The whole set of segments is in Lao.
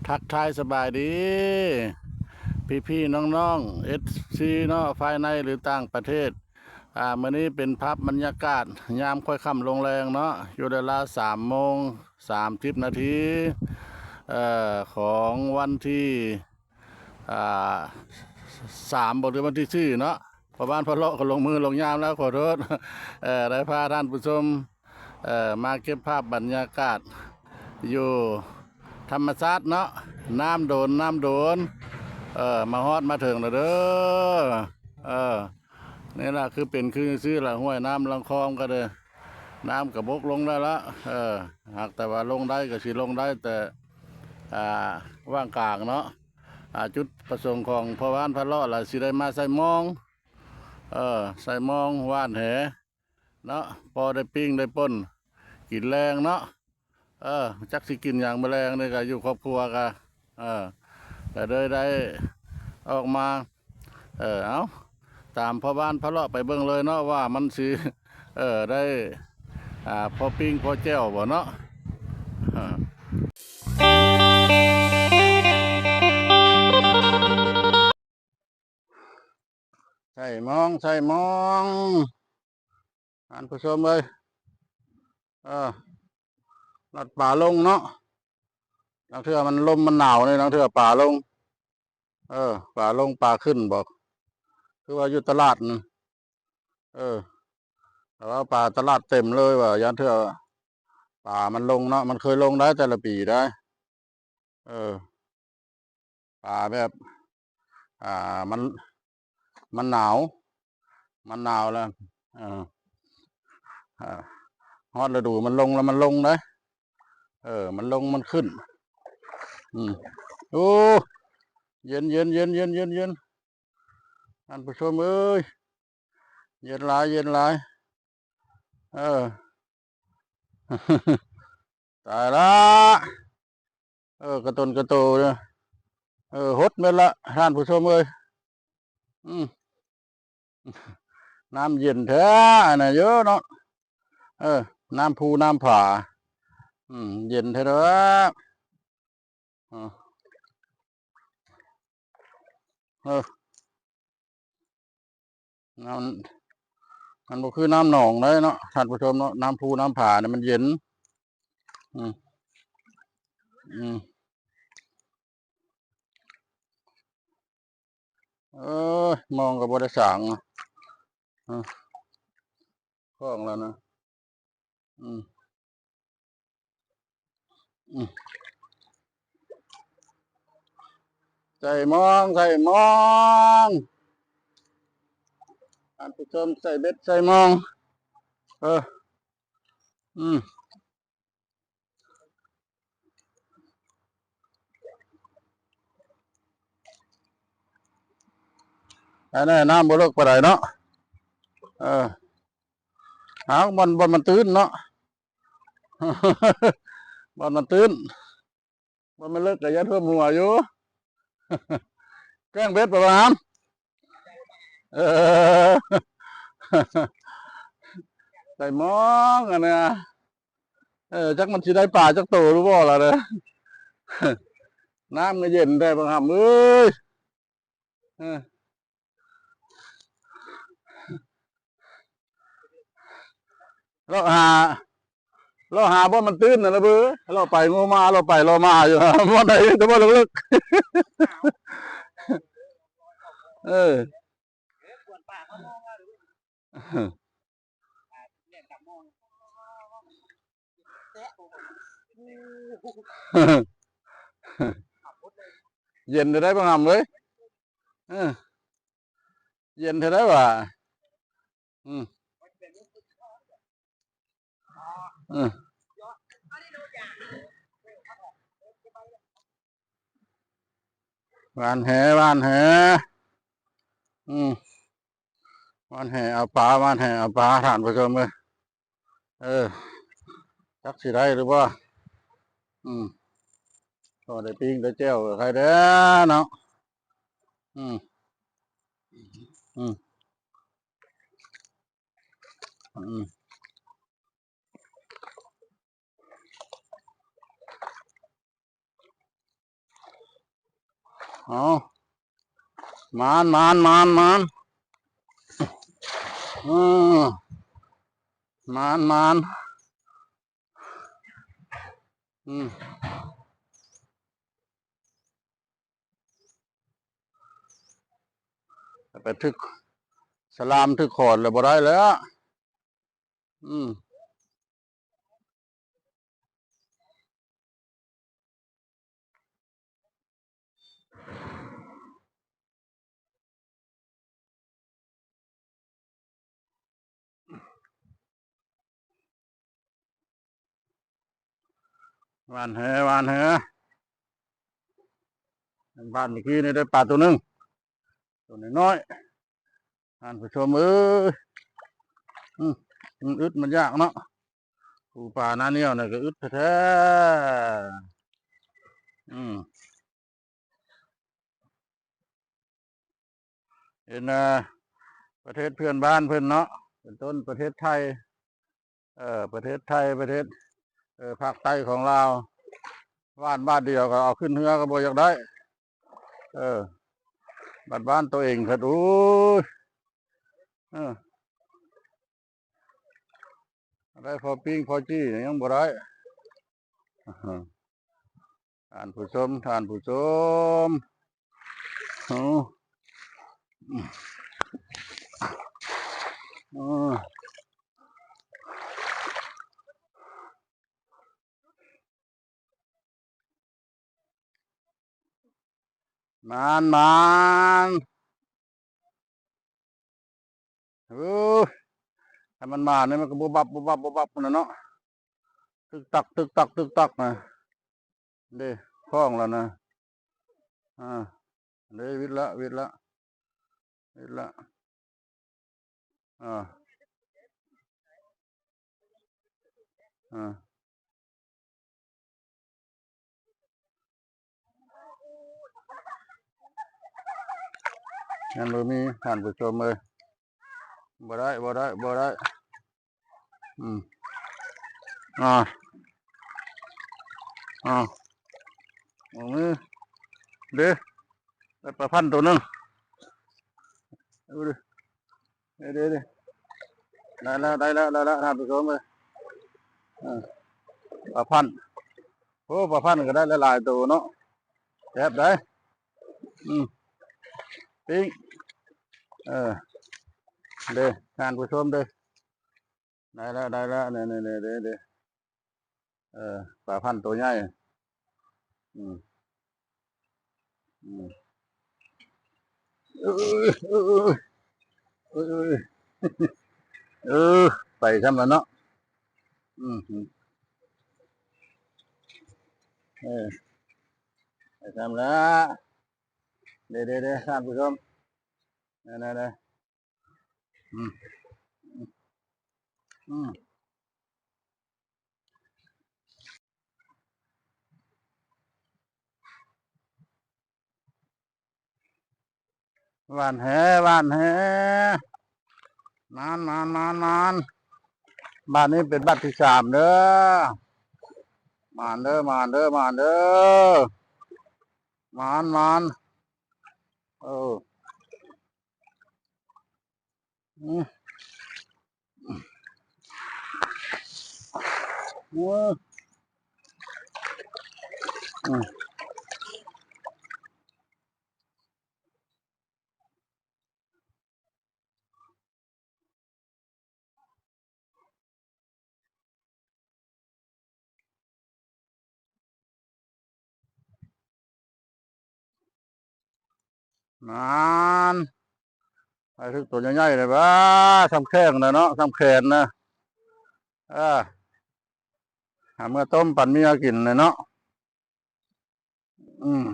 ທັກທາຍສະບາຍດີພີ່ໆນ້ອງໆ ເອັຟຊີເນາະ ພາຍໃນ ຫຼື ຕ່າງປະເທດ. ອາ ມື້ນີ້ເປັນພາບບັນຍາກາດຍາມຄ່ອຍຄ່ຳລົງແລງເນາະ ຢູ່ເວລາສາມໂມງສາມສິບນາທີ ເອີ ຂອງວັນທີ ອາ ສາມບໍ ຫຼື ວັນທີສີ່ເນາະ. ພໍ່ບ້ານພາເລາະກໍລົງມືລົງຍາມແລ້ວ ຂໍໂທດ ເອີ ໄດ້ພາທ່ານຜູ້ຊົມ ເອີ ມາເກັບພາບບັນຍາກາດຢູ່ທຳມະຊາດເນາະ ນ້ຳໂດນ ນ້ຳໂດນ ເອີ ມາຮອດມາເຖິງແລ້ວເດີ. ເອີ ນີ້ລະ ຄືເປັນຄືຊື່ລະ ຫ້ວຍນ້ຳລຳຄອງກໍເດີ ນ້ຳກໍບົກລົງໄດ້ລະ ເອີ ຫາກແຕ່ວ່າລົງໄດ້ກໍຊິລົງໄດ້ແຕ່ ອາ ຫວ່າງກາງເນາະ. ອາ ຈຸດປະສົງຂອງພໍ່ບ້ານພາເລາະລະ ຊິໄດ້ມາໃສ່ມອງ ເອີ ໃສ່ມອງຫວ່ານແຫເນາະ ພໍໄດ້ປີ້ງໄດ້ປົ່ນກິນແລງເນາະ. ເອີ ຈັກຊິກິນຫຍັງມື້ແລງນີ້ກະ ຢູ່ຄອບຄົວກະ ເອີ ກະເລີຍໄດ້ອອກມາ ເອີ ເອົາ ຕາມພໍ່ບ້ານພາເລາະໄປເບິ່ງເລີຍເນາະ ວ່າມັນຊິ ເອີ ໄດ້ ອາ ພໍປີ້ງພໍແຈ່ວບໍ່ເນາະ. ເອີ ໃສ່ມອງ ໃສ່ມອງ ທ່ານຜູ້ຊົມເອີຍ ເອີ ລັດປາລົງເນາະ. ລາງເທື່ອມັນ ລົມມັນໜາວນີ້ ລາງເທື່ອປາລົງ ເອີ ປາລົງ ປາຂຶ້ນບໍ ຄືວ່າຢູ່ຕະຫຼາດນັ້ນ ເອີ ແຕ່ວ່າປາຕະຫຼາດເຕັມເລີຍວ່າ ຢ້ານເທື່ອປາມັນລົງເນາະ. ມັນເຄີຍລົງໄດ້ແຕ່ລະປີໄດ໋ ເອີ ປາແບບ ອ່າ ມັນ ມັນໜາວ ມັນໜາວແລ້ວ ເອີ ຮອດລະດູມັນລົງແລ້ວ ມັນລົງເດ້ ເອີ ມັນລົງມັນຂຶ້ນ ອືມ ໂອ້ ເຢັນໆໆໆໆ ທ່ານຜູ້ຊົມເອີຍ ເຢັນຫຼາຍ ເຢັນຫຼາຍ ເອີ ຕາຍລະ ເອີ ກະຕົນກະໂຕເດີ ເອີ ຫົດເໝິດລະ ທ່ານຜູ້ຊົມເອີຍ ອືມ ນ້ຳເຢັນແທ້ ອັນນັ້ນຢູ່ເນາະ ເອີ ນ້ຳພູນ້ຳຜາ ອືມ ເຢັນແທ້ເດີ ເອີ ເອີ ນ້ຳ ມັນບໍ່ຄືນ້ຳໜອງເດ້ເນາະ ທ່ານຜູ້ຊົມເນາະ ນ້ຳພູນ້ຳຜານີ້ມັນເຢັນ ອືມ ອືມ ເອີຍ ມອງກໍບໍ່ໄດ້ສາງ ອືມ ຂອງແລ້ວນະ ອືມ ອືມ ໃສ່ມອງ ໃສ່ມອງ ທ່ານຜູ້ຊົມ ໃສ່ເບັດ ໃສ່ມອງ ເອີ ອືມ ອັນນັ້ນນ້ຳບໍ່ເລິກປານໃດເນາະ ເອີ ເອົາ ບ່ອນ ບ່ອນມັນຕື້ນເນາະ ບ່ອນມັນຕື້ນ ບໍ່ແມ່ນເລິກກະຢ້ານຖ້ວມຫົວຢູ່ ແກ້ງເບັດປະມານ ເອີ ໃສ່ມອງອັນນະ ເອີ ຈັກມັນຊິໄດ້ປາຈັກໂຕຫຼືບໍ່ລະເດີ ນ້ຳກໍເຢັນແທ້ບັກຫຳເອີຍ ເອີ ເລາະຫາ ເລາະຫາບ່ອນມັນຕື້ນນັ້ນລະເບີ ເລາະໄປເລາະມາ ເລາະໄປເລາະມາຢູ່ ບ່ອນໃດແຕ່ບ່ອນເລິກໆ ເອີ. ເຢັນແທ້ໃດ໋ ບັກຫຳເອີຍ ເອີ ເຢັນແທ້ໃດ໋ຫວາ ອືມ ອືມ. ຫວ່ານແຫ ຫວ່ານແຫ ອືມ ຫວ່ານແຫເອົາປາ ຫວ່ານແຫເອົາປາ ທ່ານຜູ້ຊົມເອີຍ ເອີ ຈັກຊິໄດ້ຫຼືບໍ່ ອືມ ພໍໄດ້ປີ້ງໄດ້ແຈ່ວກໍໄຄແດ່ເນາະ ອືມ ອືມ ອືມ. ເອົາ ມານ ມານ ມານ ມານ ເອີ ມານ ມານ ອືມ ໄປຖືກສະລາມຖືກຂອນແລ້ວບໍ່ໄດ້ແລ້ວ. ອືມ ຫວ່ານແຫ ຫວ່ານແຫ ຫວ່ານເມື່ອກີ້ນີ້ໄດ້ປາໂຕໜຶ່ງ ໂຕນ້ອຍໆ ທ່ານຜູ້ຊົມເອີຍ ອືມ ມັນອຶດມັນຢາກເນາະ ປູປາໜ້າໜຽວນີ້ກໍອຶດແທ້ໆ ອືມ ເຫັນ ເອີ ປະເທດເພື່ອນບ້ານເພິ່ນເນາະ ເປັນຕົ້ນປະເທດໄທ ເອີ ປະເທດໄທ ປະເທດ ເອີ ພາກໃຕ້ຂອງລາວ ຫວ່ານບາດດຽວກໍເອົາຂຶ້ນເຮືອກໍບໍ່ຢາກໄດ້ ເອີ ບັດບ້ານໂຕເອງພັດ ໂອ້ຍ ເອີ ໄດ້ພໍປີ້ງພໍຈີ່ຍັງບໍ່ໄດ້ ທ່ານຜູ້ຊົມ ທ່ານຜູ້ຊົມ ເອົາ ເອີ ມານ ມານ ເອີ ຖ້າມັນມານີ້ມັນກໍບຸບບັບ ບຸບບັບ ບຸບບັບພຸ້ນນະເນາະ ຕຶກຕັກ ຕຶກຕັກ ຕຶກຕັກນະ ເດ້ ຄ້ອງແລ້ວນະ ອ່າ ເດ້ ວິດລະ ວິດລະ ວິດລະ ອ່າ ອ່າ ຍັງບໍ່ມີ ທ່ານຜູ້ຊົມເອີຍ ບໍ່ໄດ້ ບໍ່ໄດ້ ບໍ່ໄດ້ ອືມ ອ່າ ອ່າ ບໍ່ມີ ເດ້ ໄດ້ປາພັນໂຕໜຶ່ງ ເອີ ເດ້ ເດ້ ໄດ້ແລ້ວ ໄດ້ແລ້ວ ໄດ້ແລ້ວ ທ່ານຜູ້ຊົມເອີຍ ເອີ ປາພັນ ໂອ້ ປາພັນກໍໄດ້ຫຼາຍໆໂຕເນາະ ແຊບໄດ໋ ອືມ ປີ້ງ ເອີ ເດ້ ທ່ານຜູ້ຊົມເດ້ ໄດ້ແລ້ວ ໄດ້ແລ້ວ ນີ້ໆ ເດ້ ເດ້ ເອີ ປາພັນໂຕໃຫຍ່ ອືມ ອືມ ເອີ ເອີ ເອີ ເອີ ໄປຊ້ຳລະເນາະ ອືມ ເອີ ໄປຊ້ຳລະ ເດ້ໆໆ ທ່ານຜູ້ຊົມ ນັ້ນໆ ອືມ ອືມ ຫວ່ານແຫ ຫວ່ານແຫ ມານ ມານ ມານ ມານ ບາດນີ້ເປັນບາດທີສາມເດີ ມານເດີ ມານເດີ ມານເດີ ມານ ມານ ເອີ ອືມ ອືມ ອືມ ນັ້ນ ໄປຖືກໂຕໃຫຍ່ໆເລີຍ ວ້າ ສ່ຳແຂ້ງນະເນາະ ສ່ຳແຂນນະ ເອີ ຫາເມືອຕົ້ມປັນເມຍກິນນະເນາະ ອືມ.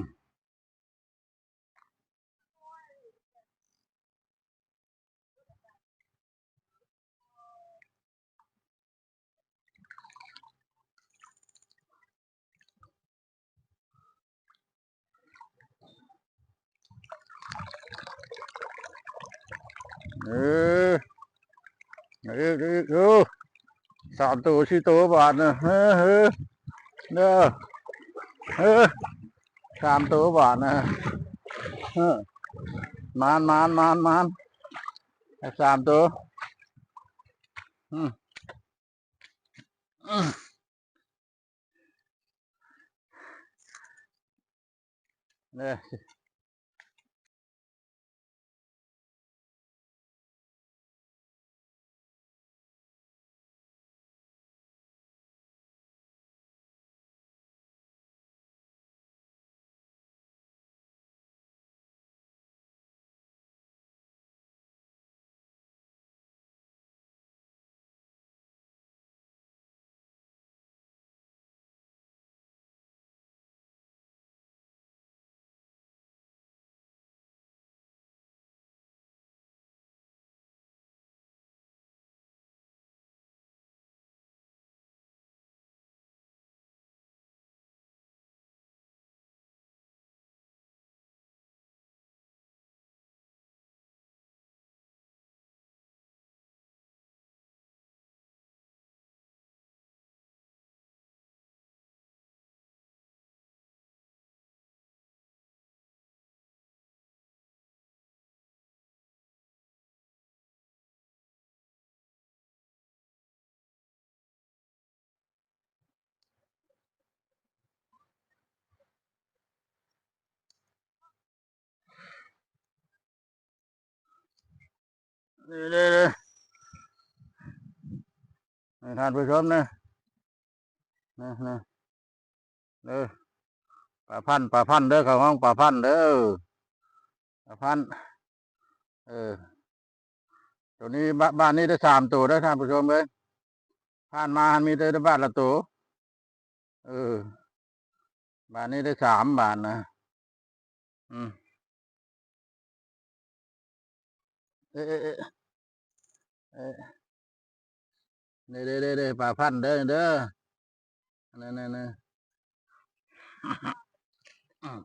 ເອີ ເອີ ເອີ ເອີ ສາມໂຕ ສີ່ໂຕບາດນະ ເອີ ເອີ ເອີ ສາມໂຕບາດນະ ເອີ ມານໆໆໆ ໄດ້ສາມໂຕ ອືມ ອືມ ເດີ. ນີ້ໆໆ ໃຫ້ທ່ານຜູ້ຊົມນະ ນີ້ໆ ເດີ ປາພັນ ປາພັນເດີ ເຂົາຮ້ອງປາພັນເດີ ປາພັນ ເອີ ໂຕນີ້ ບ້ານ ບ້ານນີ້ໄດ້ສາມໂຕເດີທ່ານຜູ້ຊົມເອີຍ ຜ່ານມາຫັ້ນມີແຕ່ບ້ານລະໂຕ ເອີ ບ້ານນີ້ໄດ້ສາມ ບ້ານນະ ອືມ ເອີ ເອີ ເອີ ເອີ ນີ້ເດີ ເດີ ເດີ ປາພັນເດີ ເດີ ນີ້ໆໆ ອືມ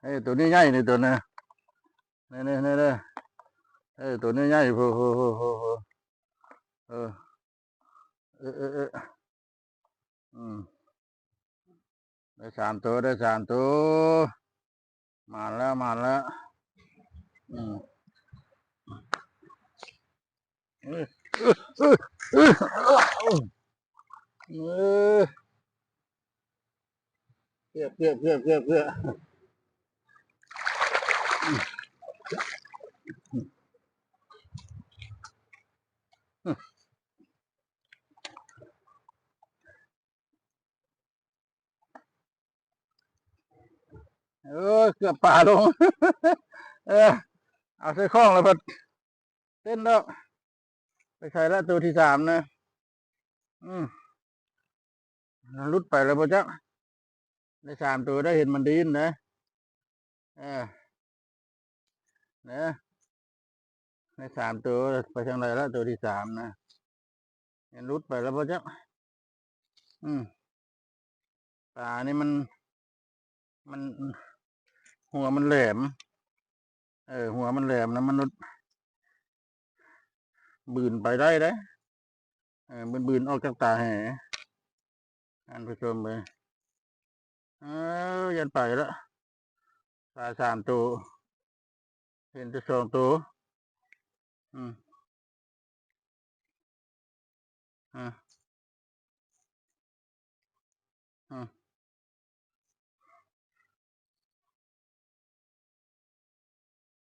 ເອີ ໂຕນີ້ໃຫຍ່ນີ້ ໂຕນີ້ ນີ້ໆໆ ເອີ ໂຕນີ້ໃຫຍ່ ໂອ້ໂຫ ເອີ ເອີ ເອີ ອືມ ໄດ້ສາມໂຕ ໄດ້ສາມໂຕ ມາແລ້ວ ມາແລ້ວ ອືມ ເອີ ເອີ ເອີ ເອີ ເພື່ອ ເພື່ອ ເພື່ອ ເພື່ອ ເພື່ອ ເອີ ເກືອບປາລົງ ເອີ ເອົາໃສ່ຂ້ອງແລ້ວພັດເຕັ້ນແລ້ວ ໄປໃສລະໂຕທີສາມນະ ອືມ ຫຼຸດໄປແລ້ວບໍ່ຈັກ ໄດ້ສາມໂຕ ໄດ້ເຫັນມັນດີນນະ ເອີ ນະ ໄດ້ສາມໂຕ ໄປທາງໃດລະໂຕທີສາມນະ ມັນຫຼຸດໄປແລ້ວບໍ່ຈັກ ອືມ ປານີ້ມັນ ມັນ ຫົວມັນແຫຼມ ເອີ ຫົວມັນແຫຼມນະ ມັນຫຼຸດ ບືນໄປໄດ້ເດ້ ເອີ ບືນ ບືນອອກຈາກຕາແຫ ທ່ານຜູ້ຊົມເອີຍ ເອີ ຢ້ານໄປລະ ປາສາມໂຕ ເຫັນແຕ່ສອງໂຕ ອືມ ອາ